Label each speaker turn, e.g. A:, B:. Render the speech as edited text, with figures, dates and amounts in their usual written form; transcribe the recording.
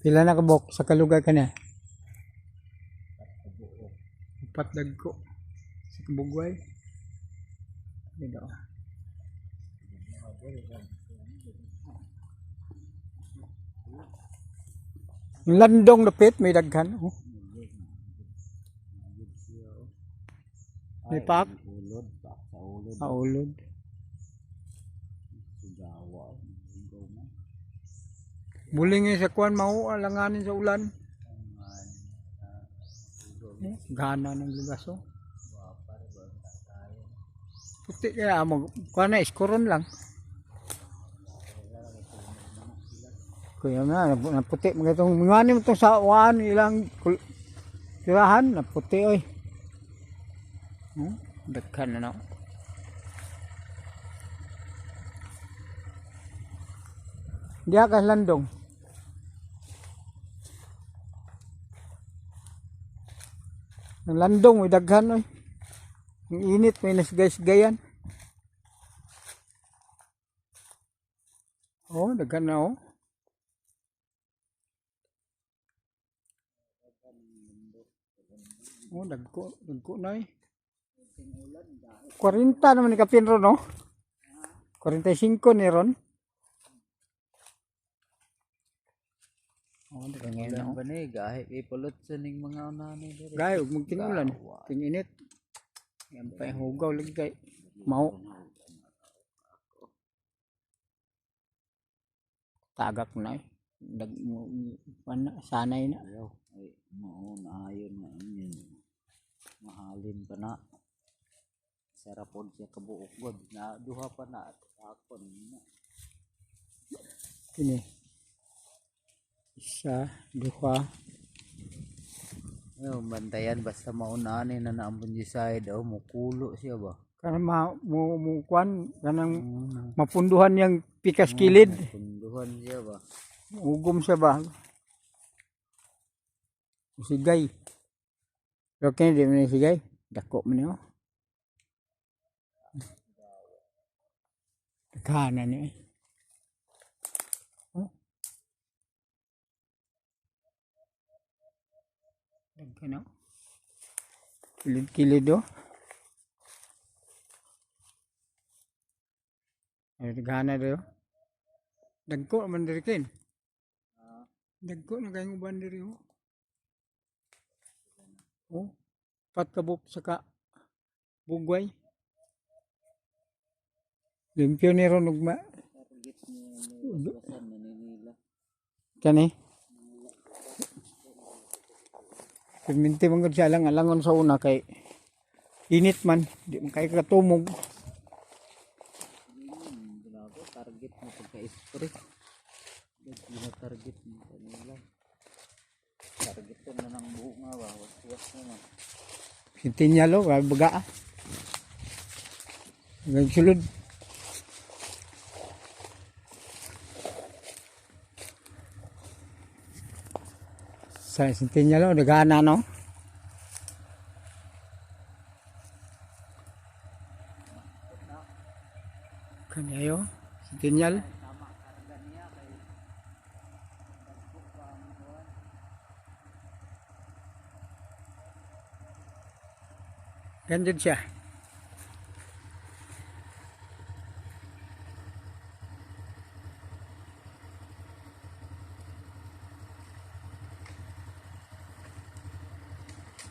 A: Pila na kabok sa kalugar ka na? Upat dagko. Sa Kabugway. Dito. Yung landong dapit may daghan. Oh. May pak?
B: Ulod, pak sa ulod.
A: Ah, ulod.
B: Sugawa. Sugaw mo.
A: Buling sa kuan mao alanganin sa ulan. Eh, gana ng lugas oh. Puti kaya mo kuan na iskoron lang. Kuya na naputi mga itong mga mo itong sa waan ilang tirahan naputi oy. Daghan na no. Diya ka landong. Ang landong may daghan oy. Ang init may nasgay-sgayan. Oh, daghan na oh. Oh, dagko, dagko na eh. 40 naman ni Kapin ron, no? 45 ni ron. Oh, daghan ngayon
B: Ulan
A: oh.
B: ba ni? Gahi kay pulot sa ning mga unani diri.
A: Gay, ug magtingulan. Tinginit. Yan pa yung hugaw lagi kay mao. Tagak na eh. Dag mo pana sanay na.
B: Ayaw. Ay, mao na ayon na yun. Mahalin pa na. Sarapod siya kabuok god. Na duha pa na akon na.
A: Kini. Isa, duha.
B: Ayaw, bantayan basta maunani na naambon di side oh, mukulo siya ba.
A: Kanang ma mo mo kwan kanang mapunduhan yang pikas kilid.
B: Punduhan siya ba.
A: Ugom siya ba? Sigay. Pero kini di man ni sigay. Dako man niyo. Daghanan ni eh. Oh. Daghan oh. Kilid-kilid oh. Ay, daghana diri oh. Dagko man diri kin. Dagko na kayong uban diri oh. Oh. Pat kabuk saka bugway. Limpyo ni ron ugma.
B: Target ni ni maninila.
A: Kani. Perminti man gud siya lang alangon sa una kay init man, di man kay katumog.
B: Grabe, target mo pagka-spray. Hindi na target mo kanila. Target ko na ng bunga ba? Was-was naman.
A: Sintinyalo, grabe baga ah. Hanggang sulod. Sa Sintinyalo, nagana no? Kanyayo, Sintinyal. Ganyan siya.